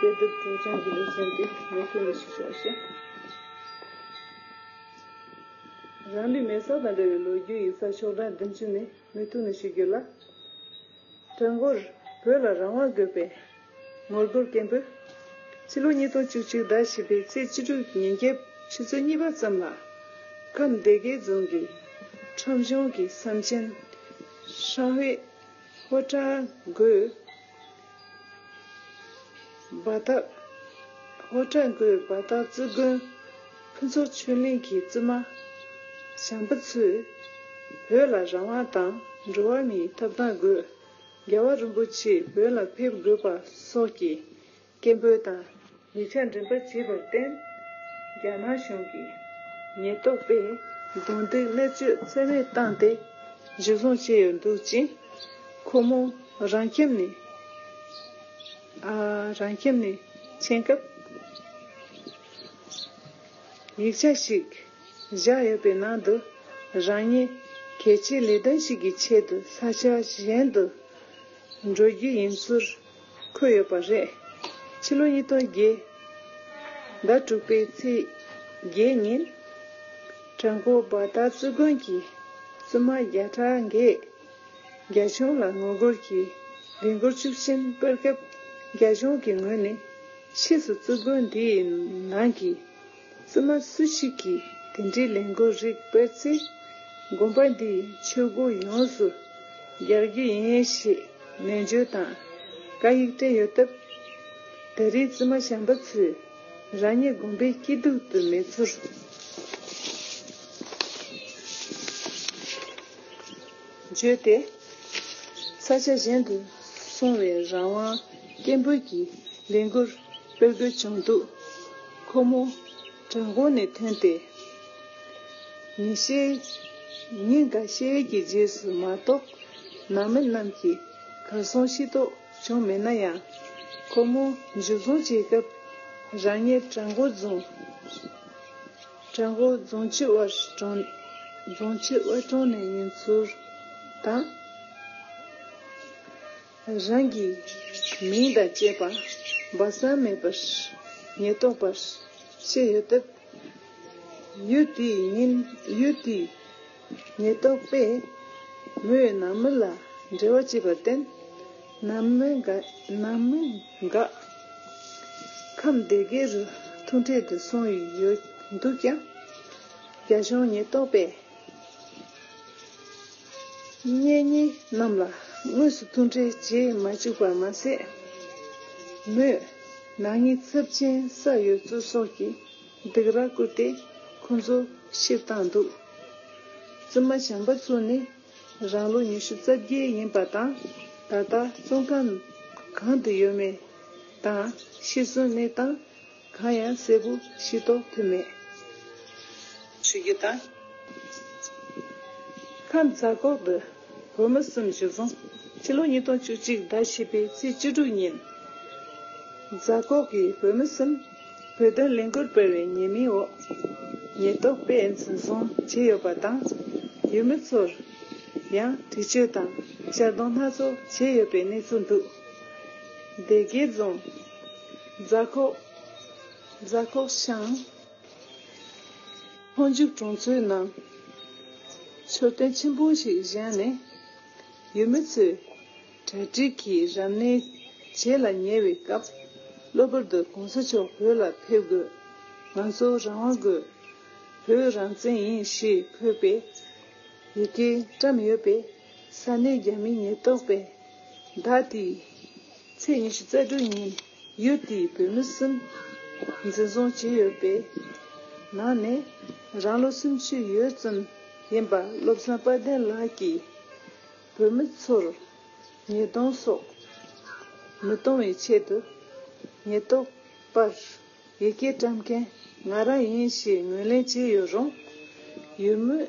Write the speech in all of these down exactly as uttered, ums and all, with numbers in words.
དཔེ་དེབ་སྤྲོ་འཆམ་གྱི་ལེ་ཚན་དེ་མུ་མཐུད་ནས་ཞུ་ཆོག་ཤག་རང་ལུས་མེ་སྲེག་དང་འབྲེལ་བའི་ལོ་རྒྱུས་ཡིག་ཚགས་ཤོག་གྲངས་བདུན་ཅུ་ནས་མུ་མཐུད་ནས་ཞུ་རྒྱུ་ལ། གྲངས་འབོར་བོད་ལ་རང་དབང་དགོས་པའི་ངོ་རྒོལ་སྐད་འབོད། ཕྱི་ལོ་ཉིས་སྟོང་བཅུ་གཅིག་ཟླ་བཞི་པའི་ཚེས་བཅུ་དྲུག་ཉིན་རྒྱབ་ཆུ་ཚོད་གཉིས་པ་ཙམ་ལ། ཁམས་སྡེ་དགེ་རྫོང་གི་ཁྲོམ་གཞུང་གི་ས་ཆེན་ཧྲང་ཧེ་ཧོ་ཁྲ་གོའི་བ་དག་ཧོ་ཁྲ་གོའི་བ་དག་བཙུན་དགོན་ཕུན་ཚོགས་ཆོས་གླིང་གི་བཙུན་མ་བྱམས་པ་མཚོས་བོད་ལ་རང་དབང་དང་འགྲོ་བ་མིའི་ཐོབ་ཐང་དགོས། རྒྱལ་བ་རིན་པོ་ཆེ་བོད་ལ་ཕེབས་དགོས་པ་སོགས་ཀྱི་སྐད་འབོད་དང་ཡིག་ཆ་འགྲེམས་སྤེལ་བྱས་པར་བརྟེན། རྒྱ་ནག་གཞུང་གིས་ཉེན་རྟོག་པས་རྡུང་རྡེག་བརྙས་བཅོས་ཚད་མེད་བཏང་སྟེ་འཇུ་བཟུང་བྱས་ཡོད་འདུག་ཅིང་། ཁོ་མོ་རང་ཁྱིམ་ནས་ཨ་རང་ཁྱིམ་ནས་ཕྱིན་སྐབས། ཡིག་ཆ་ཞིག་བཞག་ཡོད་པའི་ནང་དུ། རང་ཉིད་གལ་ཆེའི་ལས་དོན་ཞིག་གི་ཆེད་དུ་ས་ཆ་གཞན་དུ་འགྲོ་རྒྱུ་ཡིན་ཚུལ་འཁོད་ཡོད་པ་རེད། ཕྱི་ལོ་ཉིས་སྟོང་བརྒྱད་ཟླ་དྲུག་པའི་ཚེས་བརྒྱད་ཉིན། བྲག་འགོ་བ་དག་བཙུན་དགོན་གྱི་བཙུན་མ་བརྒྱ་ཕྲག་འགས། རྒྱ་གཞུང་ལ་ངོ་རྒོལ་གྱི་ལས་འགུལ་ཤུགས་ཆེན་སྤེལ་སྐབས། རྒྱ་གཞུང་གི་ངོས་ནས་ཕྱིས་སུ་བཙུན་དགོན་འདིའི་ནང་གི་བཙུན་མ་སུ་ཞིག་གིས་དེ་འདྲའི་ལས་འགུལ་རིགས་སྤེལ་ཚེ། དགོན་པ་འདིའི་ཆོས་སྒོ་ཡོངས་སུ་རྒྱག་རྒྱུ་ཡིན་ཞེས་ནན་བརྗོད་དང་བཀའ་ཡིག་སྤྲད་ཡོད་སྟབས། ད་རེས་བཙུན་མ་བྱམས་པ་ཚོས་རང་ཉིད་དགོན་པའི་སྐྱིད་སྡུག་ཏུ་མེད་ཚུལ་བརྗོད་དེ། ས་ཆ་གཞན་དུ་སོང་བའི་རང་དབང་སྐད་འབོད་ཀྱི་ལས་འགུལ་སྤེལ་དགོས་བྱུང་འདུག་ཁོ་མོ་བྲག་འགོ་ནས་ཐོན་ཏེ། ཉིན་ཤས། ཉིན་འགའ་ཤས་ཀྱི་རྗེས་སུ་མ་གཏོགས། ནང་མི་རྣམས་ཀྱིས་གར་སོང་ཤེས་རྟོགས་བྱུང་མེད་ན་ཡང་། ཁོ་མོ་འཇུ་བཟུང་བྱེད་སྐབས། རང་ཉིད་བྲག་འགོ་རྫོང་། བྲག་འགོ་རྫོང་སྤྱི་དབར་གྲོང་། རྫོང་སྤྱི་དབར་གྲོང་ནས་ཡིན་ཚུལ་དང་། རང་གི་མིང་དང་བཅས་པ་སྦ་གསང་མེད་པར་ཉེན་རྟོག་པར་བཤད་ཡོད་སྟབས། ཡུལ་དེའི་ཉིན། ཡུལ་དེའི་ཉེན་རྟོག་པས་མོའི་ནང་མི་ལ་འབྲེལ་བ་བྱས་པར་བརྟེན། ནང་མི་འགའ། ནང་མི་འགའ་ཁམས་སྡེ་དགེ་རུ་ཐུག་འཕྲད་དུ་སོང་ཡོད་འདུག་ཀྱང་། རྒྱ་གཞུང་ཉེན་རྟོག་པས་གཉེན་ཉེ་རྣམས་ལ་དངོས་སུ་ཐུག་འཕྲད་བྱེད་མ་བཅུག་པར་མ་ཟད། མོས་ནག་ཉེས་ཚབས་ཆེན་བསགས་ཡོད་ཚུལ་སོགས་ཀྱི་སྡིགས་ར་བསྐུལ་ཏེ་ཁོང་ཚོ་ཕྱིར་བཏང་འདུག་བཙུན་མ་བྱམས་པ་མཚོ་ནི་རང་ལོ་ཉི་ཤུ་རྩ་བརྒྱད་ཡིན་པ་དང་། ད་ལྟ་བཙོན་ཁང་གང་དུ་ཡོད་མེད་དང་། ཤི་གསོན་གནས་སྟངས་གང་ཡང་གསལ་པོ་ཤེས་རྟོགས་ཐུབ་མེད། ཞུ་རྒྱུ་དང་། ཁམས་རྫ་ཁོག་ཏུ་བོད་མི་གསུམ་འཇུ་བཟུང་། ཕྱི་ལོ་ཉིས་སྟོང་བཅུ་གཅིག་ཟླ་བཞི་པའི་ཚེས་བཅུ་དྲུག་ཉིན། རྫ་ཁོག་གི་བོད་མི་གསུམ་བོད་དོན་ལས་འགུལ་སྤེལ་བའི་ཉེས་མིང་འོག་ཉེན་རྟོག་པས་འཛིན་བཟུང་བྱས་ཡོད་པ་དང་། ཡུལ་མི་ཚོར་ཡང་འདྲི་གཅོད་དང་གཅར་རྡུང་སྣ་ཚོགས་བྱས་ཡོད་པའི་གནས་ཚུལ་འདུག་སྡེ་དགེ་རྫོང་། རྫ་ཁོག་རྫ་ཁོག་ཤང་ལྷོ་འཇུག་གྲོང་ཚོའི་ནང་མཆོད་རྟེན་ཆེན་པོ་ཞིག་བཞེངས་ནས། ཡུལ་མི་ཚོས་གྲ་སྒྲིག་གིས་རབ་གནས་བྱེད་ལ་ཉེ་བའི་སྐབས། གློ་བུར་དུ་གོང་ས་མཆོག་བོད་ལ་ཕེབས་དགོས། ང་ཚོ་རང་དབང་དགོས། བོད་རང་བཙན་ཡིན་ཞེས་འཁོད་པའི་ཡི་གེ་བཀྲམ་ཡོད་པས། ས་གནས་རྒྱ་མི་ཉེན་རྟོག་པས་ཟླ་འདིའི་ཚེས་ཉི་ཤུ་རྩ་དྲུག་ཉིན་ཡུལ་དེའི་བོད་མི་གསུམ་འཛིན་བཟུང་བྱས་ཡོད་པའི་ནང་ནས། རང་ལོ་སུམ་ཅུ་ཡོལ་ཙམ་ཡིན་པ་བློ་བཟང་དཔལ་ལྡན་ལགས་ཀྱིས་བོད་མི་ཚོར་ཉེས་རྡུང་སོགས་མི་གཏོང་བའི་ཆེད་དུ། ཉེན་རྟོག་པར་ཡི་གེ་བཀྲམ་མཁན་ང་རང་ཡིན་ཞེས་ངོས་ལེན་བྱས་ཡོད་རུང་། ཡུལ་མི།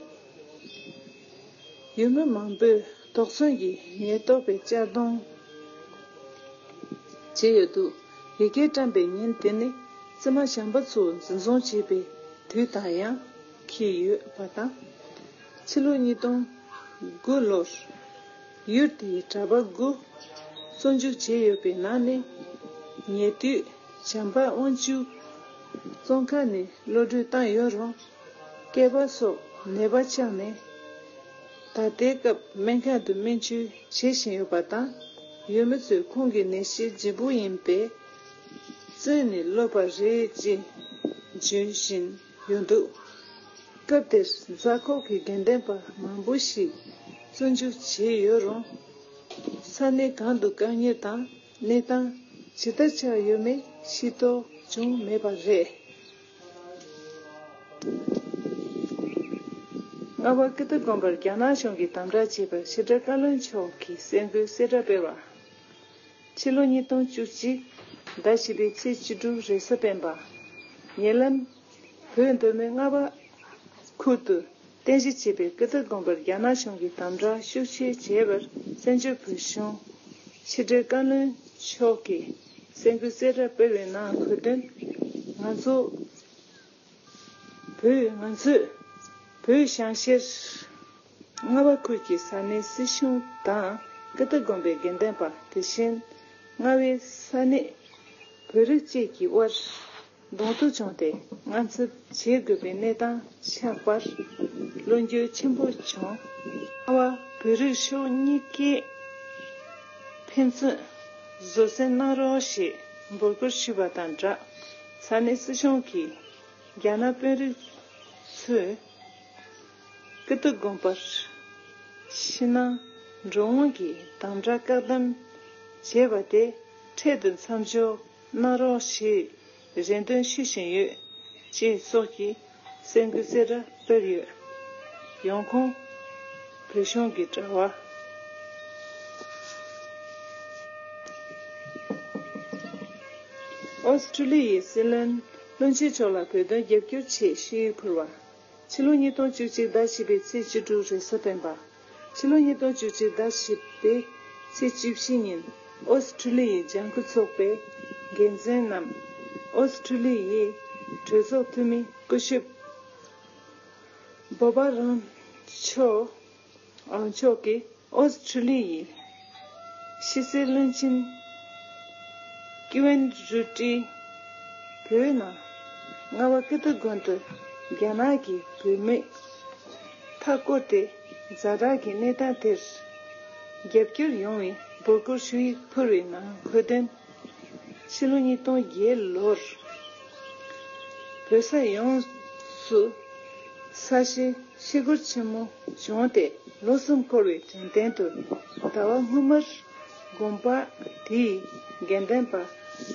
ཡུལ་མི་མང་པོས་དོགས་ཟོན་གྱིས་ཉེན་རྟོག་པའི་གཅར་རྡུང་བྱས་ཡོད་འདུག་ཡི་གེ་བཀྲམ་པའི་ཉིན་དེ་ནི་བཙུན་མ་བྱམས་པ་མཚོ་འཛིན་བཟུང་བྱས་པའི་དུས་དང་ཡང་འཁེལ་ཡོད་པ་དང་། ཕྱི་ལོ་ཉིས་སྟོང་དགུ་ལོར་ཡུལ་དེའི་གྲྭ་པ་དགུ་བཙོན་འཇུག་བྱས་ཡོད་པའི་ནང་ནས། ཉེ་དུས་ བྱམས་པ་དབང་ཕྱུག་བཙོན་ཁང་ནས་གློད་གྲོལ་བཏང་ཡོད་རུང་། སྐེད་པ་སོགས་ནད་པ་ཆགས་ནས། ད་ལྟའི་སྐབས་སྨན་ཁང་དུ་སྨན་བཅོས་བྱེད་བཞིན་ཡོད་པ་དང་། ཡུལ་མི་ཚོས་ཁོང་གི་ནད་གཞི་ལྗིད་པོ་ཡིན་པས། བཙོན་ནས་གློད་པ་རེད་ཅེས་བརྗོད་བཞིན་ཡོད་འདུག་སྐབས་དེར་རྫ་ཁོག་གི་དགོན་སྡེ་པ་མང་པོ་ཞིག་བཙོན་འཇུག་བྱས་ཡོད་རུང་། ས་གནས་གང་དུ་དཀའ་ངལ་དང་གནས་སྟངས་ཇི་ལྟར་ཆགས་ཡོད་མེད་ཤེས་རྟོགས་བྱུང་མེད་པ་རེད། རྔ་བ་ཀིརྟི་དགོན་པར་རྒྱ་ནག་གཞུང་གིས་དམ་དྲག་བྱས་པར་ཕྱི་དྲིལ་བཀའ་བློན་མཆོག་གིས་གསལ་འགོད་གསལ་བསྒྲགས་སྤེལ་བ། ཕྱི་ལོ་ཉིས་སྟོང་བཅུ་གཅིག་ཟླ་བཞི་པའི་ཚེས་བཅུ་དྲུག་རེས་གཟའ་སྤེན་པ། ཉེ་ལམ། བོད་མདོ་སྨད་རྔ་བ་ཁུལ་དུ་རྟེན་གཞི་བྱས་པའི་ཀིརྟི་དགོན་པར་རྒྱ་ནག་གཞུང་གིས་དམ་དྲག་ཤུགས་ཆེ་བྱས་པར། བཙན་བྱོལ་བོད་གཞུང་ཕྱི་དྲིལ་བཀའ་བློན་མཆོག་གིས་གསལ་འགོད་གསལ་བསྒྲགས་སྤེལ་བའི་ནང་འཁོད་དོན། ང་ཚོ། བོད། ང་ཚོས་བོད་བྱང་ཤར་རྔ་བ་ཁུལ་གྱི་ས་གནས་སྲིད་གཞུང་དང་ཀིརྟི་དགོན་པའི་དགོན་སྡེ་པ། དེ་བཞིན་རྔ་བའི་ས་གནས་བོད་རིགས་བཅས་ཀྱི་དབར་གདོང་ཐུག་བྱུང་སྟེ། དངངས་འཚབ་བྱེད་དགོས་པའི་གནས་སྟངས་ཆགས་པར་བློ་འགྱོད་ཆེན་པོ་བྱུང་། རྔ་བ་བོད་རིགས་ཕྱོགས་གཉིས་ཀས་ཕན་ཚུན་བཟོད་བསྲན་གནང་རོགས་ཞེས་འབོད་སྐུལ་ཞུས་པ་དང་སྦྲགས། ས་གནས་སྲིད་གཞུང་གིས་རྒྱ་ནག་དཔོན་རིགས་ཚོས་ཀིརྟི་དགོན་པར་ཕྱི་ནང་འགྲོ་འོང་གི་དམ་དྲག་བཀག་སྡོམ་བྱས་པ་དེ་འཕྲལ་དུ་མཚམས་འཇོག་གནང་རོགས་ཞེས་རེ་འདུན་ཞུ་བཞིན་ཡོད། ཅེས་སོགས་ཀྱི་གསལ་འགོད་གསལ་བསྒྲགས་སྤེལ་ཡོད། ཡོང་ཁུངས། བོད་གཞུང་གི་དྲ་བ། ཨོ་སི་ཁྲུ་ལི་ཡའི་སྲིད་བློན་བློན་ཆེན་མཆོག་ལ་བོད་དོན་རྒྱབ་སྐྱོར་ཆེད་ཞུ་ཡིག་ཕུལ་བ། ཕྱི་ལོ་ཉིས་སྟོང་བཅུ་གཅིག་ཟླ་བཞི་པའི་ཚེས་བཅུ་དྲུག་རེས་གཟའ་སྤེན་པ། ཕྱི་ལོ་ཉིས་སྟོང་བཅུ་གཅིག་ཟླ་བཞི་པའི་ཚེས་བཅུ་བཞི་ཉིན་ཨོ་སི་ཁྲུ་ལི་ཡའི་ལྗང་ཁུ་ཚོགས་པའི་འགན་འཛིན་རྣམས་ཨོ་སི་ཁྲུ་ལི་ཡའི་གྲོས་ཚོགས་འཐུས་མི་སྐུ་ཞབས་བོ་བྷ་རན་མཆོག་མཆོག་གིས་ཨོ་སི་ཁྲུ་ལི་ཡའི་ཕྱི་སྲིད་བློན་ཆེན་ཀི་ཝེན་རུ་ཀྲི་བོད་ནང་རྔ་བ་ཀིརྟི་དགོན་དུ་རྒྱ་ནག་གི་བུད་མེད་མཐའ་བསྐོར་ཏེ་ཛ་དྲག་གི་གནས་སྟངས་དེར་རྒྱབ་སྐྱོར་ཡོང་བའི་འབོད་སྐུལ་ཞུ་ཡིག་ཕུལ་བའི་ནང་འཁོད་དོན། ཕྱི་ལོ་ཉིས་སྟོང་བརྒྱད་ལོར་བོད་ས་ཡོངས་སུ་ས་གཞི་ཤི་སྒོར་ཆེན་མོ་བྱུང་སྟེ་ལོ་གསུམ་འཁོར་བའི་དྲན་རྟེན་དུ་ཟླ་བ་སྔོན་མར་དགོན་པ་དེའི་དགེ་འདུན་པ་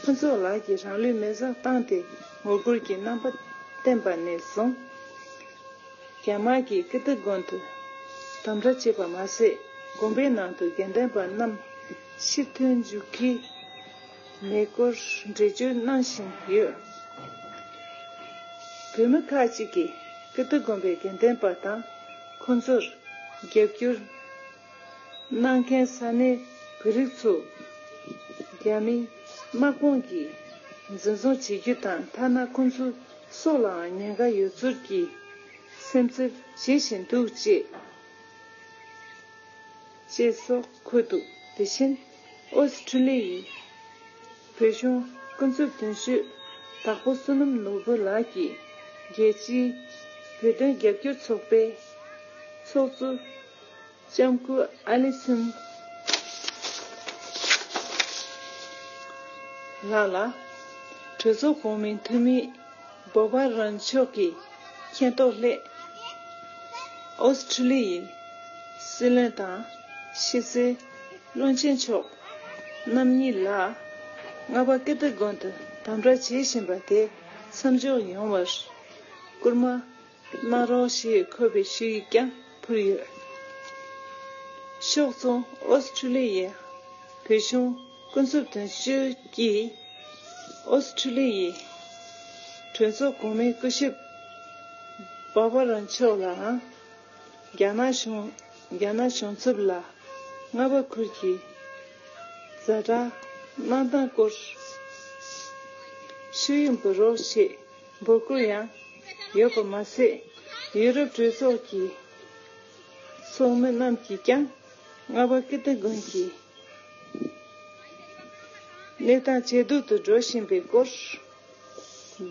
ཕུན་ཚོགས་ལགས་ཀྱིས་རང་ལུས་མེར་སྲེག་བཏང་སྟེ་ངོ་རྒོལ་གྱི་རྣམ་པ་བསྟན་པ་ནས་བཟུང་། རྒྱ་དམར་གྱིས་ཀིརྟི་དགོན་དུ་དམ་དྲག་བྱས་པ་མ་ཟད། དགོན་པའི་ནང་དུ་དགེ་འདུན་པ་རྣམས་ཕྱིར་ཐོན་འཇུག་གི་མེད་སྐོར་འགྲེལ་བརྗོད་གནང་བཞིན་ཡོད། བོད་མི་ཁག་ཅིག་གིས་ཀིརྟི་དགོན་པའི་དགེ་འདུན་པ་དང་ཁོང་ཚོར་རྒྱབ་སྐྱོར་གནང་མཁན་ས་གནས་བོད་རིགས་ཚོ་རྒྱ་མིའི་དམག་དཔུང་གིས་འཛིན་བཟུང་བྱེད་རྒྱུ་དང་། ཐ་ན་ཁོང་ཚོའི་སྲོག་ལའང་ཉེན་ཁ་ཡོད་ཚུལ་གྱི་སེམས་འཚབ་བྱེད་བཞིན་འདུག་ཅེས། ཅེས་སོགས་འཁོད་འདུག་དེ་བཞིན་ཨོ་སི་ཁྲུ་ལི་ཡའི་བོད་གཞུང་ཀུན་རྫོབ་དོན་གཅོད་དྭགས་པོ་བསོད་ནམས་ནོར་བུ་ལགས་ཀྱིས་རྒྱལ་སྤྱིའི་བོད་དོན་རྒྱབ་སྐྱོར་ཚོགས་པའི་ཚོགས་གཙོ་ལྕམ་སྐུ་ཨ་ལི་སུན་ལགས་ལ་གྲོས་ཚོགས་གོང་མའི་འཐུས་མི་བོ་བྷ་རན་མཆོག་གིས་མཁྱེན་རྟོགས་སླད། ཨོ་སི་ཁྲུ་ལི་ཡའི་སྲིད་བློན་དང་ཕྱི་སྲིད་བློན་ཆེན་མཆོག་རྣམ་གཉིས་ལ་རྔ་བ་ཀིརྟི་དགོན་དུ་དམ་དྲག་བྱེད་བཞིན་པ་དེ་མཚམས་འཇོག་ཡོང་བར་སྐུལ་མ་གནང་རོགས་ཞེས་འཁོད་པའི་ཞུ་ཡིག་ཀྱང་ཕུལ་ཡོད། ཕྱོགས་མཚུངས་ཨོ་སི་ཁྲུ་ལི་ཡའི་བོད་གཞུང་ཀུན་རྫོབ་དོན་གཅོད་ཀྱིས། ཨོ་སི་ཁྲུ་ལི་ཡའི་གྲོས་ཚོགས་གོང་མའི་སྐུ་ཞབས་བྷ་བྷ་རན་མཆོག་ལའང་རྒྱ་ནག་གཞུང་རྒྱ་ནག་གཞུང་ཚབ་ལ་རྔ་བ་ཁུལ་གྱི་ཛ་དྲག་གནས་སྟངས་སྐོར་ཞུ་ཡིག་འབུལ་རོགས་ཞེས་འབོད་སྐུལ་ཡང་ཡོད་པ་མ་ཟད། ཡུ་རོབ་གྲོས་ཚོགས་ཀྱི་ཚོགས་མི་རྣམས་ཀྱིས་ཀྱང་རྔ་བ་ཀིརྟི་དགོན་གྱི་ གནས་སྟངས་ཇེ་སྡུག་ཏུ་འགྲོ་བཞིན་པའི་སྐོར།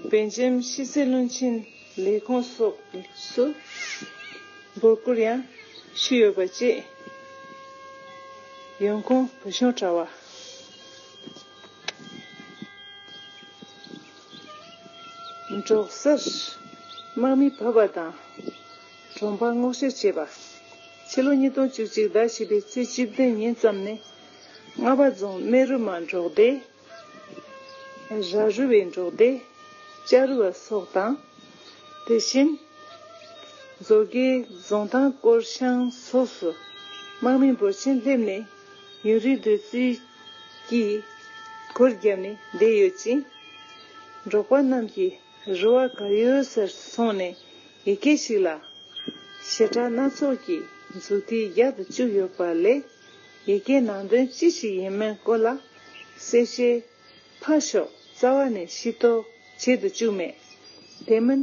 སྦེལ་ཇམ་ཕྱི་སྲིད་བློན་ཆེན་ལས་ཁུངས་སོགས་སུ་འབོད་སྐུལ་ཡང་ཞུས་ཡོད་པ་བཅས། ཡོང་ཁུངས་བོད་གཞུང་དྲ་བ། འབྲོག་སར་དམག་མི་བབས་པ་དང་གྲོང་པ་སྔོག་བཤེར་བྱས་པ། ཕྱི་ལོ་ཉིས་སྟོང་བཅུ་གཅིག་ཟླ་བཞི་པའི་ཚེས་བཅུ་བདུན་ཉིན་ཙམ་ནས་རྔ་པ་རྫོང་སྨན་རི་མ་འབྲོག་སྡེ། ར་རུ་བའི་འབྲོག་སྡེ། ཅ་རུ་བ་སོགས་དང་། དེ་བཞིན་མཛོ་དགེ་རྫོང་ཐང་སྐོར་ཤང་སོགས་སུ་དམག་མི་འབོར་ཆེན་སླེབས་ནས་ཡུན་རིང་སྡོད་ཚུལ་གྱི་སྒོ་བརྒྱབ་ནས་བསྡད་ཡོད་ཅིང་། འབྲོག་པ་རྣམས་ཀྱིས་རུ་བ་གར་ཡོད་སར་སོང་ནས་ཡི་གེ་ཞིག་ལ་ཞེ་དྲག་སྣ་ཚོགས་ཀྱི་མཛུབ་ཐེལ་བརྒྱ་དང་བཅུ་ཡོད་པ་ལས་ཡི་གེའི་ནང་དོན་ཅི་ཞིག་ཡིན་མིན་སྐོར་ལ་གསལ་བཤད་ཕར་ཞོག་རྩ་བ་ནས་ཤེས་རྟོགས་བྱེད་དུ་བཅུག་མེད། དེ་མིན་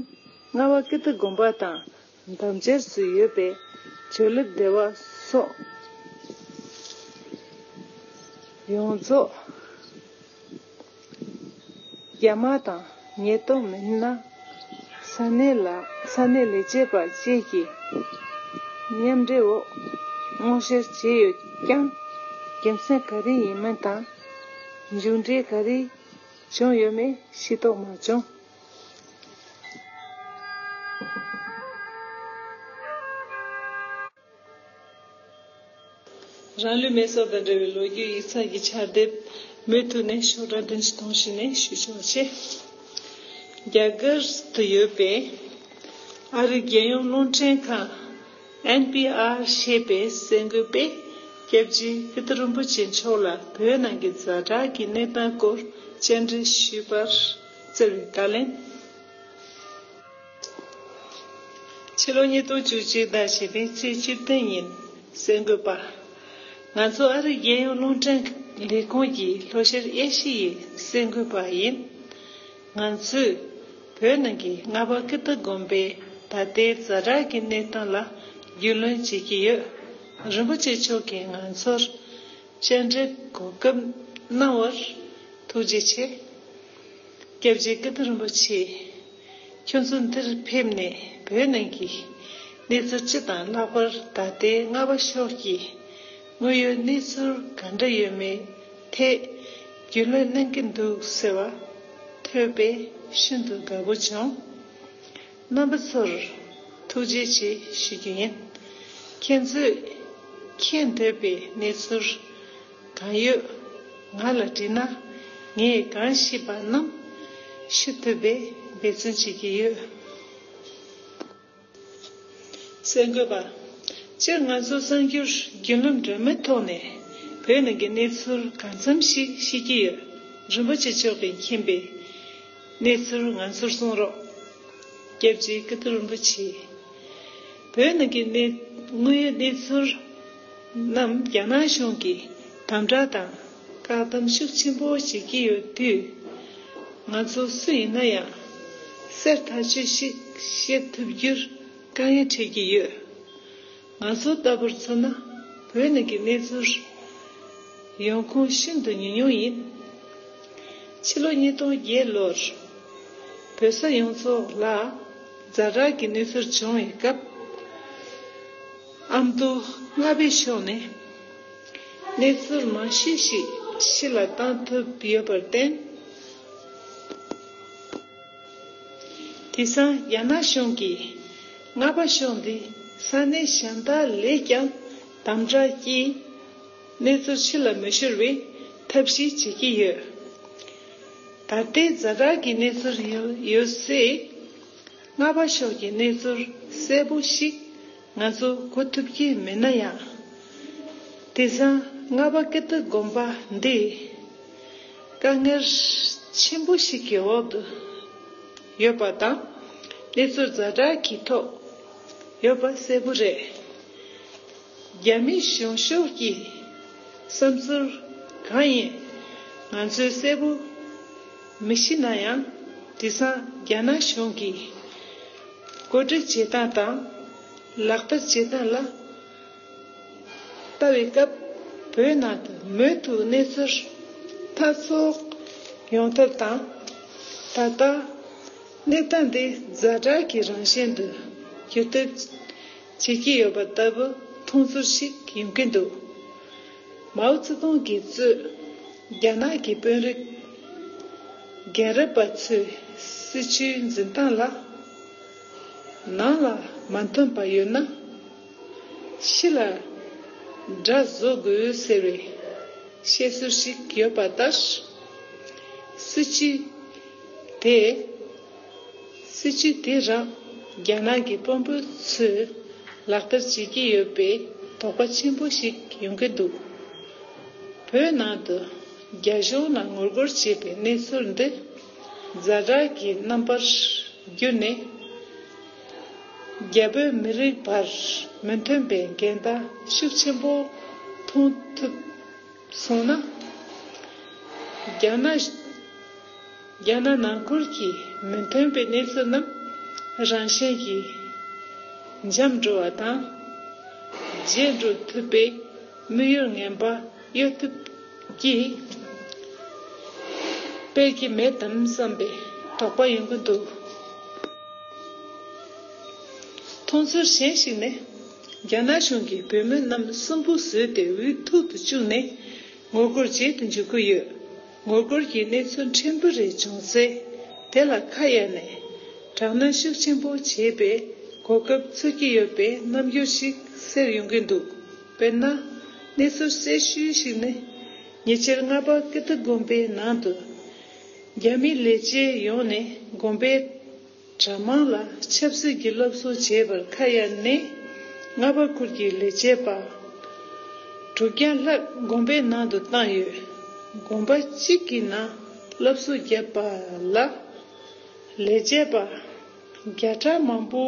རྔ་བ་ཀིརྟི་དགོན་པ་དང་འདབས་འབྱར་སུ་ཡོད་པའི་ཇོ་ལེབ་སྡེ་བ་སོགས་ཡོངས་རྫོགས་རྒྱ་དམག་དང་ཉེན་རྟོག་མི་སྣ། ས་གནས་ལ་ས་གནས་ལས་བྱེད་པ་བཅས་ཀྱི་མཉམ་འབྲེལ་འོག་སྔོག་བཤེར་བྱས་ཡོད་ཀྱང་། རྒྱུ་མཚན་ག་རེ་ཡིན་མིན་དང་མཇུག་འབྲས་ག་རེ་བྱུང་ཡོད་མེད་ཤེས་རྟོགས་མ་བྱུང་། རང་ལུས་མེ་སྲེག་དང་འབྲེལ་བའི་ལོ་རྒྱུས་ཡིག་ཚགས་ཀྱི་ཕྱག་དེབ་མུ་མཐུད་ནས་ཤོག་གྲངས་བདུན་ཅུ་དོན་བཞི་ནས་ཞུ་ཆོག་ཆེད། རྒྱ་གར་དུ་ཡོད་པའི་ཨ་རིའི་རྒྱལ་ཡོངས་རླུང་འཕྲིན་ཁང་ཨེན་པི་ཨར་ཞེས་པའི་གསར་འགོད་པས་སྐྱབས་རྗེ་ཀིརྟི་རིན་པོ་ཆེ་མཆོག་ལ་བོད་ནང་གི་ཛ་དྲག་གི་གནས་སྟངས་སྐོར་བཅར་འདྲི་ཞུས་པར་བསྩལ་བའི་བརྡ་ལན། ཕྱི་ལོ་ཉིས་སྟོང་བཅུ་གཅིག་ཟླ་བཞི་པའི་ཚེས་བཅུ་བདུན་ཉིན་གསར་འགོད་པ། ང་ཚོ་ཨ་རིའི་རྒྱལ་ཡོངས་རླུང་འཕྲིན་ལས་ཁུངས་ཀྱི་ལྷོ་ཤར་ཨེ་ཤི་ཡའི་གསར་འགོད་པ་ཡིན། ང་ཚོས་བོད་ནང་གི་རྔ་པ་ཀིརྟི་དགོན་པའི་ད་ལྟའི་ཛ་དྲག་གི་གནས་སྟངས་ལ་རྒྱུས་ལོན་བྱེད་ཀྱི་ཡོད། རིན་པོ་ཆེ་མཆོག་གིས་ང་ཚོར་བཅར་འདྲི་གོ་སྐབས་གནང་བར་ཐུགས་རྗེ་ཆེ། སྐྱབས་རྗེ་ཀིརྟི་རིན་པོ་ཆེ། ཁྱོད་ཚོ་འདིར་ཕེབས་ནས་བོད་ནང་གི་གནས་ཚུལ་སྤྱི་དང་ལྷག་པར་ད་ལྟའི་རྔ་པ་ཤོག་གི་དངོས་ཡོད་གནས་ཚུལ་ག་འདྲ་ཡོད་མེད་ཐད་རྒྱུས་ལོན་གནང་གི་འདུག་ཟེར་བ་ཐོས་པས་ཤིན་ཏུ་དགའ་པོ་བྱུང་། རྣམ་པ་ཚོར་ཐུགས་རྗེ་ཆེ་ཞུ་རྒྱུ་ཡིན། ཁྱེད་ཚོས་མཁྱེན་འདོད་པའི་གནས་ཚུལ་གང་ཡོད་ང་ལ་དྲིས་ན་ངས་གང་ཤེས་པ་རྣམས་ཞུ་ཐུབ་པའི་འབད་བརྩོན་བྱེད་ཀྱི་ཡོད། གསར་འགོད་པ། སྤྱིར་ང་ཚོ་གསར་འགྱུར་བརྒྱུད་ལམ་སྒྲོལ་མའི་ཐོག་ནས་བོད་ནང་གི་གནས་ཚུལ་གང་འཚམ་ཞིག་ཤེས་ཀྱི་ཡོད། རིན་པོ་ཆེ་མཆོག་གིས་མཁྱེན་པའི་གནས་ཚུལ་ང་ཚོར་གསུང་རོགས། སྐྱབས་རྗེ་ཀིརྟི་རིན་པོ་ཆེ། བོད་ནང་གི་གནས་དངོས་ཡོད་གནས་ཚུལ་རྣམས་རྒྱ་ནག་གཞུང་གིས་དམ་དྲག་དང་བཀག་སྡོམ་ཤུགས་ཆེན་པོ་བྱེད་ཀྱི་ཡོད་དུས། ང་ཚོ་སུ་ཡིན་ན་ཡང་གསལ་ཐག་ཆོད་ཞིག་བཤད་ཐུབ་རྒྱུར་དཀའ་ངལ་འཕྲད་ཀྱི་ཡོད། ང་ཚོ་ལྟ་བུར་མཚོན་ན་བོད་ནང་གི་གནས་ཚུལ་ཡོང་ཁུངས་ཤིན་ཏུ་ཉུང་ཉུང་ཡིན། ཕྱི་ལོ་ཉིས་སྟོང་བརྒྱད་ལོར་བོད་ས་ཡོངས་རྫོགས་ལ་ཛ་དྲག་གི་གནས་ཚུལ་བྱུང་བའི་སྐབས། ཨ་མདོ་རྔ་པའི་ཕྱོགས་ནས་གནས་ཚུལ་མང་ཤོས་ཤིག་ཕྱི་ལ་བཏང་ཐུབ་ཡོད་པར་བརྟེན། དེང་སང་རྒྱ་ནག་གཞུང་གིས་རྔ་པ་ཕྱོགས་འདི་ས་གནས་གཞན་དག་ལས་ཀྱང་དམ་དྲག་གིས་གནས་ཚུལ་ཕྱི་ལ་མི་ཤོར་བའི་ཐབས་ཤེས་བྱེད་ཀྱི་ཡོད། ད་ལྟའི་ཛ་དྲག་གི་གནས་ཚུལ་ཡོད་ཡོད་ཚད་རྔ་པ་ཕྱོགས་ཀྱི་གནས་ཚུལ་གསལ་པོ་ཞིག་ང་ཚོ་གོ་ཐུབ་ཀྱི་མེད་ན་ཡང་། དེང་སང་རྔ་པ་ཀིརྟི་དགོན་པ་འདི་དཀའ་ངལ་ཆེན་པོ་ཞིག་གི་འོག་ཏུ་ཡོད་པ་དང་། གནས་ཚུལ་ཛ་དྲག་གི་ཐོག་ཡོད་པ་གསལ་པོ་རེད། རྒྱ་མི་གཞུང་ཕྱོགས་ཀྱི་བསམ་ཚུལ་གང་ཡིན་ང་ཚོས་གསལ་པོ་མི་ཤེས་ན་ཡང་། དེང་སང་རྒྱ་ནག་གཞུང་གིས་གོ་སྒྲིག་བྱེད་སྟངས་དང་ལག་བསྟར་བྱེད་སྟངས་ལ་ལྟ་བའི་སྐབས། བོད་ནང་དུ་མུ་མཐུད་གནས་ཚུལ་ འཐབ་རྩོད་ཡོང་ཐབས་དང་། ད་ལྟ་གནས་སྟངས་འདི་ཛ་དྲག་གི་རང་བཞིན་དུ་འགྱུར་ཐབས་བྱེད་ཀྱི་ཡོད་པ་ལྟ་བུ་མཐོང་ཚུལ་ཞིག་ཡོང་གི་འདུག། མའོ་ཙེ་ཏུང་གིས་གཙོས་རྒྱ་ནག་གི་དཔོན་རིགས་རྒན་རབས་པ་ཚོའི་སྲིད་བྱུས་འཛིན་སྟངས་ལ་ནང་ལ་མ་མཐུན་པ་ཡོད་ན། ཕྱི་ལ་དགྲ་བཟོ་དགོས་ཟེར་བའི་བཤད་སྲོལ་ཞིག་ཡོད་པ་ལྟར། སྲིད་བྱུས་དེ། སྲིད་བྱུས་དེ་རང་རྒྱ་ནག་གི་དཔོན་པོ་ཚོས་ལག་བསྟར་བྱེད་ཀྱི་ཡོད་པའི་དོགས་པ་ཆེན་པོ་ཞིག་ཡོང་གི་འདུག། བོད་ནང་དུ་རྒྱ་གཞུང་ལ་ངོ་རྒོལ་བྱེད་པའི་གནས་ཚུལ་འདི་ཛ་དྲག་གི་རྣམ་པར་གྱུར་ནས། རྒྱ་བོད་མི་རིགས་བར་མི་མཐུན་པའི་འགལ་ཟླ་ཤུགས་ཆེན་པོ་མཐོང་ཐུབ་སོང་ན། རྒྱ་ནག་རྒྱ་ནག་ནང་ཁུལ་གྱི་མི་མཐུན་པའི་གནས་ཚུལ་རྣམས་རང་བཞིན་གྱིས་འཇམ་འགྲོ་བ་དང་། བརྗེད་འགྲོ་ཐུབ་པའི་དམིགས་ཡུལ་ངན་པ་གཡོ་ཐབས་ཀྱིས་སྤེལ་གྱི་མེད་དམ་བསམ་པའི་དོགས་པ་ཡོང་གི་འདུག། མཐོང་ཚུལ་གཞན་ཞིག་ནི། རྒྱ་ནག་གཞུང་གིས་བོད་མི་རྣམས་སུན་པོ་བཟོས་ཏེ་འུ་ཐུག་ཏུ་བཅུག་ནས་ངོ་རྒོལ་བྱེད་དུ་འཇུག་གི་ཡོད། ངོ་རྒོལ་གྱི་གནས་ཚུལ་ཕྲན་བུ་རེ་བྱུང་ཚེ། དེ་ལ་ཁ་གཡར་ནས་དྲག་གནོན་ཤུགས་ཆེན་པོ་བྱེད་པའི་གོ་སྐབས་འཚོལ་གྱི་ཡོད་པའི་རྣམ་འགྱུར་ཞིག་གསལ་ཡོང་གི་འདུག། དཔེར་ན། གནས་ཚུལ་གསལ་ཤོས་ཤིག་ནི། ཉེ་ཆར་རྔ་པ་ཀིརྟི་དགོན་པའི་ནང་དུ། རྒྱ་མིའི་ལས་བྱེད་ཡོང་ནས་དགོན་པའི་གྲྭ་མང་ལ་ཆབ་སྲིད་ཀྱི་སློབ་གསོ་བྱས་པར་ཁ་གཡར་ནས། རྔ་པ་ཁུལ་གྱི་ལས་བྱེད་པ་དྲུག་བརྒྱ་ལྷག་དགོན་པའི་ནང་དུ་བཏང་ཡོད། དགོན་པ་གཅིག་གི་ནང་སློབ་གསོ་བརྒྱབ་པ་ལ། ལས་བྱེད་པ་བརྒྱ་ཕྲག་མང་པོ་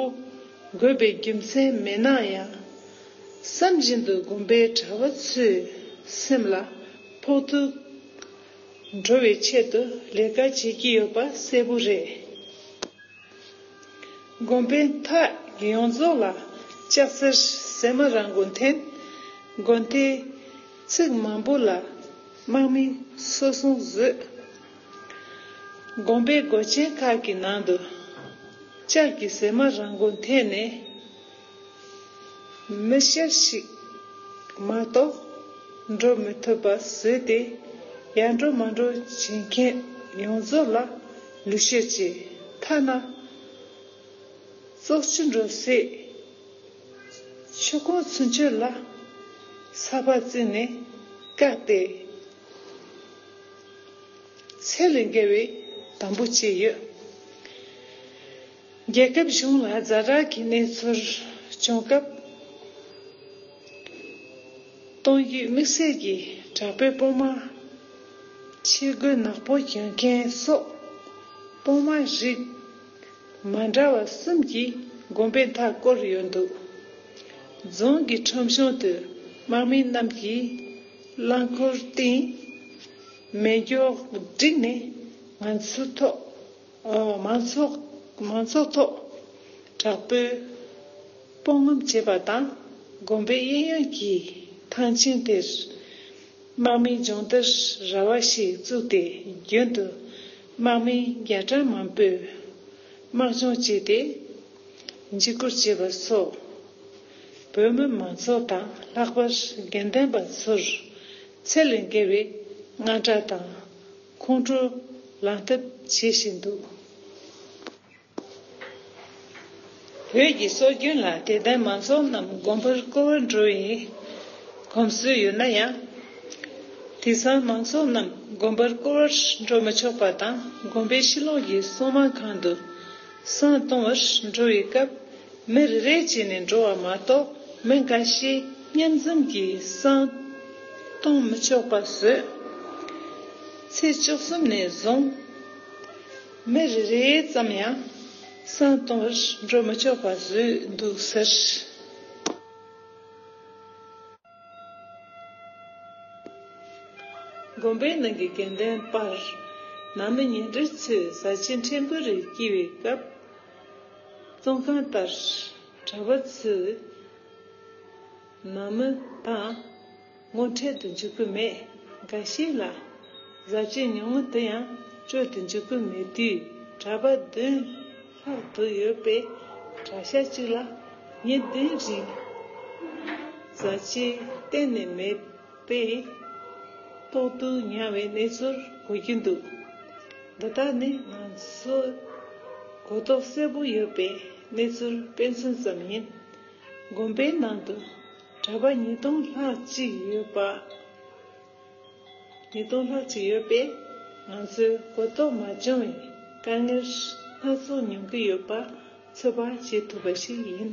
དགོས་པའི་རྒྱུ་མཚན་མེད་ན་ཡང་། བསམ་བཞིན་དུ་དགོན་པའི་གྲྭ་བ་ཚོའི་སེམས་ལ་ཕོག་ཐུག་འགྲོ་བའི་ཆེད་དུ་ལས་ཀ་བྱེད་ཀྱི་ཡོད་པ་གསལ་པོ་རེད། དགོན་པའི་མཐའ་ཡོངས་རྫོགས་ལ་ལྕགས་སེར་ཟེ་མ་ར་མགོ་འཐེན། དགོན་སྡེའི་ཚིགས་མང་པོ་ལ་དམག་མི་སོ་སྲུང་བཟོས། དགོན་པའི་སྒོ་ཆེན་ཁག་གི་ནང་དུ་ལྕགས་ཀྱི་ཟེ་མ་ར་མགོ་འཐེན་ནས། མི་ཤར་ཞིག་མ་གཏོགས་འགྲོ་མི་ཐུབ་པ་བཟོས་ཏེ། ཡར་འགྲོ་མར་འགྲོ་བྱེད་མཁན་ཡོངས་རྫོགས་ལ་ལུས་ཤེད་བྱས། ཐ་ན་བཙོག་ཆུ་འགྲོ་སའི་ཆུ་ཁུང་ཚུན་ཆད་ལ་ས་ཕག་བཙུགས་ནས་བཀག་སྟེ། ཚད་ལས་བརྒལ་བའི་དམ་པོ་བྱས་ཡོད། རྒྱལ་ཁབ་གཞུང་ལ་ཛ་དྲག་གི་གནས་ཚུལ་བྱུང་སྐབས། གཏོང་རྒྱུའི་དམིགས་བསལ་གྱི་དྲག་པོའི་དཔུང་དམག་ཆས་གོས་ནག་པོ་གྱོན་མཁན་སོགས་དཔུང་དམག་རིགས་མ་འདྲ་བ་གསུམ་གྱིས་དགོན་པའི་མཐའ་བསྐོར་ཡོད་འདུག། རྫོང་གི་ཁྲོམ་གཞུང་དུ་དམག་མི་རྣམས་ཀྱིས་རླངས་འཁོར་བཏིང་། མེ་སྒྱོགས་བསྒྲིགས་ནས་ང་ཚོའི་ཐོག་ཨོ། མང་ཚོགས་མང་ཚོགས་ཐོག་དྲག་པོའི་དཔུང་ངོམ་བྱས་པ་དང་། དགོན་པའི་གཡས་གཡོན་གྱི་ཐང་ཆེན་དེར་དམག་མིའི་སྦྱོང་བརྡར་ར་བ་ཞིག་བཙུགས་ཏེ། རྒྱུན་དུ་དམག་མི་བརྒྱ་ཕྲག་མང་པོས་དམག་སྦྱོང་བྱས་ཏེ་འཇིགས་སྐུལ་བྱས་པ་སོགས། བོད་མི་མང་ཚོགས་དང་ལྷག་པར་དགེ་ལྡན་པ་ཚོར་ཚད་ལས་བརྒལ་བའི་དངངས་སྐྲག་དང་ཁོང་ཁྲོ་ལངས་ཐབས་བྱེད་བཞིན་འདུག། བོད་ཀྱི་སྲོལ་རྒྱུན་ལ་དད་ལྡན་མང་ཚོགས་རྣམས་དགོན་པར་སྐོར་བར་འགྲོ་བའི་གོམས་སྲོལ་ཡོད་ན་ཡང་། དེང་སང་མང་ཚོགས་རྣམས་དགོན་པར་སྐོར་བར་འགྲོ་མི་ཆོག་པ་དང་། དགོན་པའི་ཕྱི་ལོགས་ཀྱི་གསང་སྔགས་ཁང་དུ་བསང་གཏོང་བར་འགྲོ་བའི་སྐབས། མི་རེ་རེ་བྱས་ནས་འགྲོ་བ་མ་གཏོགས། མི་འགའ་ཤས་མཉམ་འཛོམས་ཀྱིས་བསང་གཏོང་མི་ཆོག་པ་བཟོས། ཚེས་བཅུ་གསུམ་ནས་བཟུང་། མི་རེ་རེ་ཙམ་ཡང་བསང་གཏོང་བར་འགྲོ་མི་ཆོག་པ་བཟོས་འདུག་ཟེར། དགོན་པའི་ནང་གི་དགེ་འདུན་པར་ནང་མི་ཉེ་འབྲེལ་ཚོས་བཟའ་བཅའ་ཕྲན་བུ་རེ་བསྐྱིལ་བའི་སྐབས། བཙོན་ཁང་ལྟར་གྲྭ་པ་ཚོས་ནང་མི་དང་ངོ་འཕྲད་དུ་འཇུག་གི་མེད། འགའ་ཞིག་ལ་ བཟའ་བཅའ་ཉུང་ངུ་དེ་ཡང་སྤྲོད་དུ་འཇུག་གི་མེད་དུས། གྲྭ་པ་བདུན་ལྷག་ཏུ་ཡོད་པའི་གྲྭ་ཤག་ཅིག་ལ་ཉིན་བདུན་རིང་བཟའ་བཅའ་གཏན་ནས་མེད་པས་ལྟོགས་སྡུག་མྱངས་པའི་གནས་ཚུལ་གོ་རྒྱུ་འདུག། འདི་དག་ནི་ང་ཚོས་གོ་རྟོགས་གསལ་པོ་ཡོད་པའི་གནས་ཚུལ་དཔེ་མཚོན་ཙམ་ཡིན། དགོན་པའི་ནང་དུ་གྲྭ་པ་ཉིས་སྟོང་ལྷག་ཅིག་ཡོད་པ། ཉིས་སྟོང་ལྷག་ཅིག་ཡོད་པས། ང་ཚོས་གོ་རྟོགས་མ་བྱུང་བའི་དཀའ་ངལ་སྣ་ཚོགས་མྱོང་གི་ཡོད་པ་ཚོད་དཔག་བྱེད་ཐུབ་པ་ཞིག་ཡིན།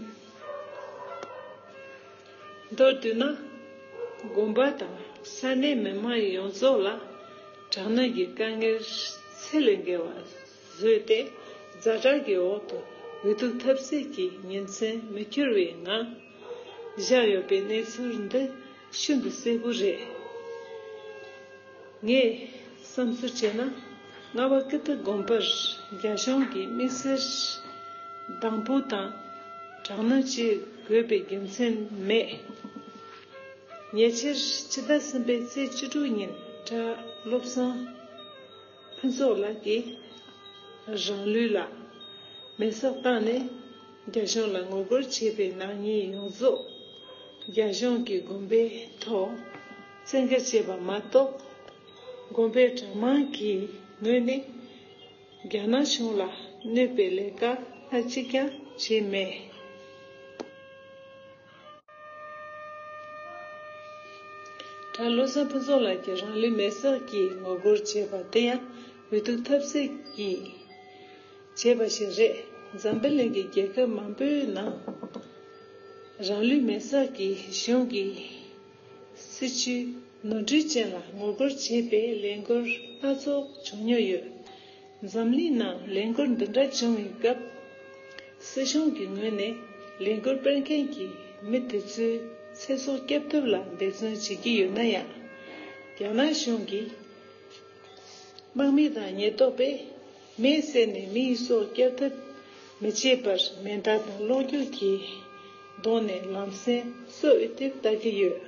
མདོར་བསྡུས་ན། དགོན་པ་དང་ས་གནས་མི་མང་ཡོངས་རྫོགས་ལ་དྲག་གནོན་གྱི་དཀའ་ངལ་ཚད་ལས་བརྒལ་བ་བཟོས་ཏེ། ཛ་དྲག་གི་འོག་ཏུ་འུ་ཐུག་ཐབས་ཟད་ཀྱི་ཉིན་མཚན་མི་འཁྱོལ་བའི་ངང་བཞག་ཡོད་པའི་གནས་ཚུལ་འདི་ཤིན་ཏུ་གསལ་པོ་རེད། ངས་བསམ་ཚུལ་བྱས་ན། རྔ་བ་ཀི་ཏི་དགོན་པར་རྒྱ་གཞུང་གིས་དམིགས་བསལ་སྡང་པོ་དང་དྲག་གནོན་བྱེད་དགོས་པའི་རྒྱུ་མཚན་མེད། ཉེ་ཆར་ཕྱི་ཟླ་གསུམ་པའི་ཚེས་བཅུ་དྲུག་ཉིན་གྲྭ་བློ་བཟང་ཕུན་ཚོགས་ལགས་ཀྱིས་རང་ལུས་ལ་མེ་སྲེག་བཏང་ནས་རྒྱ་གཞུང་ལ་ངོ་རྒོལ་བྱས་པའི་ནག་ཉེས་ཡོངས་རྫོགས་རྒྱ་གཞུང་གིས་དགོན་པའི་ཐོག་བཙན་འགེལ་བྱས་པ་མ་གཏོགས། དགོན་པའི་གྲྭ་མང་གི་ངོས་ནས་རྒྱ་ནག་གཞུང་ལ་གནོད་པའི་ལས་ཀ་སྣ་གཅིག་ཀྱང་བྱས་མེད། གྲྭ་བློ་བཟང་ཕུན་ཚོགས་ལགས་ཀྱིས་རང་ལུས་མེ་སྲེག་གིས་ངོ་རྒོལ་བྱས་པ་དེ་ཡང་འུ་ཐུག་ཐབས་ཟད་ཀྱིས་བྱས་པ་ཞིག་རེད། འཛམ་བུ་གླིང་གི་རྒྱལ་ཁབ་མང་པོའི་ནང་རང་ལུས་མེ་སྲེག་གིས་གཞུང་གི་སྲིད་བྱུས་ནོར་འཁྲུལ་ཅན་ལ་ངོ་རྒོལ་བྱས་པའི་ལས་འགུལ་སྣ་ཚོགས་བྱུང་མྱོང་ཡོད། འཛམ་གླིང་ནང་ལས་འགུལ་འདི་འདྲ་བྱུང་བའི་སྐབས། སྲིད་གཞུང་གི་ངོས་ནས་ལས་འགུལ་སྤེལ་མཁན་གྱི་མི་དེ་ཚོའི་ཚེ་སྲོག་སྐྱོབ་ཐབས་ལ་འབད་བརྩོན་བྱེད་ཀྱི་ཡོད་ན་ཡང་། རྒྱ་ནག་གཞུང་གིས་དམག་མི་དང་ཉེན་རྟོག་པས་མེ་བསད་ནས་མིའི་སྲོག་སྐྱོབ་ཐབས་མི་བྱེད་པར་མེ་མདའ་དང་གློག་རྒྱུག་གི་གདོང་ནས་ལམ་སེང་སྲོག་ཨེ་ཐེབས་ལྟ་གི་ཡོད།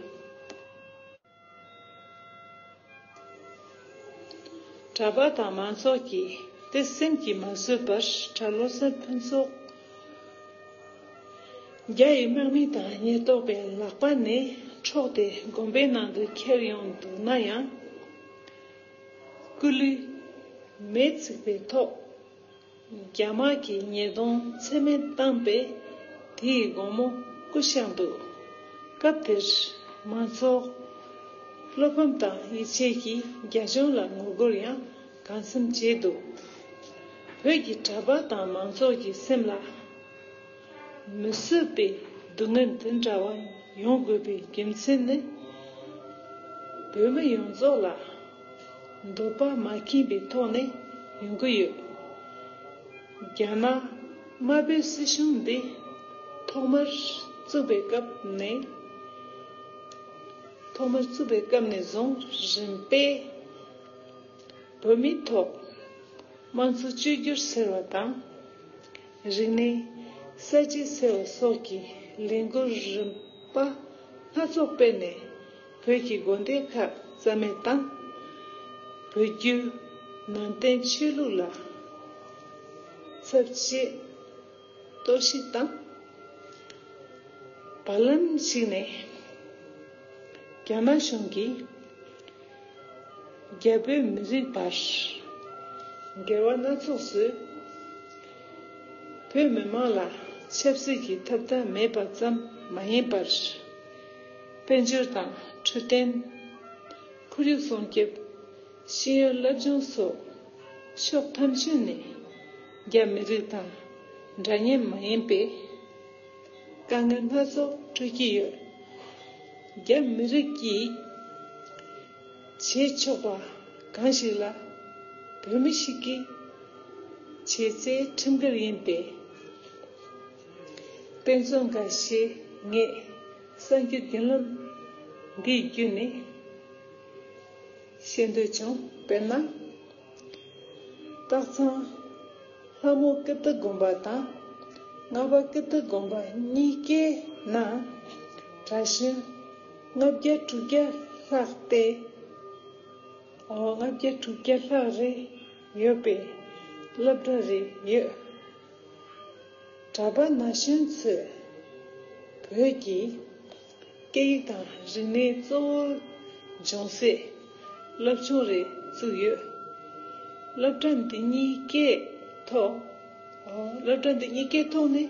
གྲྭ་པ་དང་མང་ཚོགས་ཀྱིས་དེ་སེམས་ཀྱིས་མ་བཟོད་པར་གྲྭ་བློ་བཟང་ཕུན་ཚོགས་རྒྱ་ཡི་དམག་མི་དང་ཉེན་རྟོག་པའི་ལག་པ་ནས་འཕྲོག་སྟེ་དགོན་པའི་ནང་དུ་ཁྱེར་ཡོང་འདུག་ན་ཡང་། སྐུ་ལུས་མེས་ཚིག་པའི་ཐོག་རྒྱ་དམག་གིས་ཉེས་རྡུང་ཚད་མེད་བཏང་པས་དེའི་དགོང་མོ་སྐུ་གཤེགས་འདུག། སྐབས་དེར་མང་ཚོགས་བློ་ཕམ་དང་ཡིད་ཆད་ཀྱིས་རྒྱ་གཞུང་ལ་ངོ་རྒོལ་ཡང་གང་འཚམ་བྱས་འདུག། བོད་ཀྱི་གྲྭ་པ་དང་མང་ཚོགས་ཀྱི་སེམས་ལ་མི་བཟོད་པའི་སྡུག་བསྔལ་འདི་འདྲ་བ་ཡོང་དགོས་པའི་རྒྱུ་མཚན་ནི། བོད་མི་ཡོངས་རྫོགས་ལ་འདོད་པ་མ་ཁེངས་པའི་ཐོག་ནས་ཡོང་གི་ཡོད། རྒྱ་ནག་དམར་པོའི་སྲིད་གཞུང་འདི་ཐོག་མར་བཙུགས་པའི་སྐབས་ནས། ཐོག་མར་བཙུགས་པའི་སྐབས་ནས་བཟུང་རིམ་པས་བོད་མིའི་ཐོག་དམངས་གཙོ་བཅོས་བསྒྱུར་ཟེར་བ་དང་། རིག་གནས་གསར་བརྗེ་ཟེར་བ་སོགས་ཀྱི་ལས་འགུལ་རིམ་པ་སྣ་ཚོགས་སྤེལ་ནས། བོད་ཀྱི་དགོན་སྡེ་ཁག་རྩ་མེད་དང་། བོད་བརྒྱུད་ནང་བསྟན་ཆོས་ལུགས་ལ་ཚབས་ཆེ་གཏོར་བཤིག་དང་། བར་ལམ་ཞིག་ནས་རྒྱ་ནག་གཞུང་གིས་རྒྱ་བོད་མི་རིགས་བར་འགལ་བ་སྣ་ཚོགས་བཟོས། བོད་མི་མང་ལ་ཆབ་སྲིད་ཀྱི་ཐོབ་ཐང་མེད་པ་ཙམ་མ་ཡིན་པར། དཔལ་འབྱོར་དང་འཕྲོད་བསྟེན། ཁོར་ཡུག་སྲུང་སྐྱོབ། ཤེས་ཡོན་སློབ་སྦྱོང་སོགས་ཕྱོགས་ཐམས་ཅད་ནས་རྒྱ་མི་རིགས་དང་འདྲ་མཉམ་མ་ཡིན་པའི་དཀའ་ངལ་སྣ་ཚོགས་འཕྲད་ཀྱི་ཡོད། རྒྱ་མི་རིགས་ཀྱིས་བྱེད་ཆོག་པ་གང་ཞིག་ལ་བོད་མི་ཞིག་གིས་བྱས་ཚད་ཁྲིམས་འགལ་ཡིན་པས། དཔེ་མཚོན་འགའ་ཞིག་ངས་གསར་འགྱུར་བརྒྱུད་ལམ་འདིའི་བརྒྱུད་ནས་ཤེས་འདོད་བྱུང་། དཔེར་ན། སྟག་ཚང་ལྷ་མོ་ཀིརྟི་དགོན་པ་དང་རྔ་བ་ཀིརྟི་དགོན་པ་གཉིས་ཀའི་ནང་གྲྭ་གཞོན་ལྔ་བརྒྱ་དྲུག་བརྒྱ་ལྷག་སྟེ། ལྔ་བརྒྱ་དྲུག་བརྒྱ་ལྷག་རེ་ཡོད་པའི་སློབ་གྲྭ་རེ་ཡོད། གྲྭ་པ་ན་གཞོན་ཚོས་བོད་ཀྱི་སྐད་ཡིག་དང་རིག་གནས་གཙོ་བོ་སྦྱོང་སའི་སློབ་ཆུང་རེ་བཙུགས་ཡོད། སློབ་གྲྭ་འདི་གཉིས་ཀའི་ཐོག་སློབ་གྲྭ་འདི་གཉིས་ཀའི་ཐོག་ནས་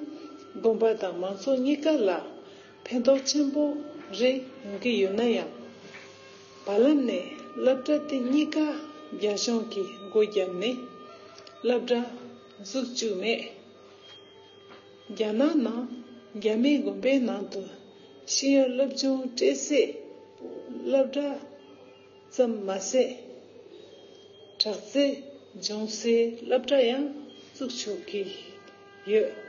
དགོན་པ་དང་མང་ཚོགས་གཉིས་ཀ་ལ་ཕན་ཐོགས་ཆེན་པོ་རེ་ཡོང་གི་ཡོད་ན་ཡང་། བར་ལམ་ནས་སློབ་གྲྭ་དེ་གཉིས་ཀ་རྒྱ་གཞུང་གིས་སྒོ་བརྒྱབ་ནས་སློབ་གྲྭ་འཛུགས་བཅུག་མེད། རྒྱ་ནག་ནང་རྒྱ་མིའི་དགོན་པའི་ནང་དུ་ཤེས་ཡོན་སློབ་སྦྱོང་སྤྲད་སའི་སློབ་གྲྭ་ཙམ་མ་ཟད། དྲག་རྩལ་སྦྱོང་སའི་སློབ་གྲྭ་ཡང་བཙུགས་ཆོག་གི་ཡོད།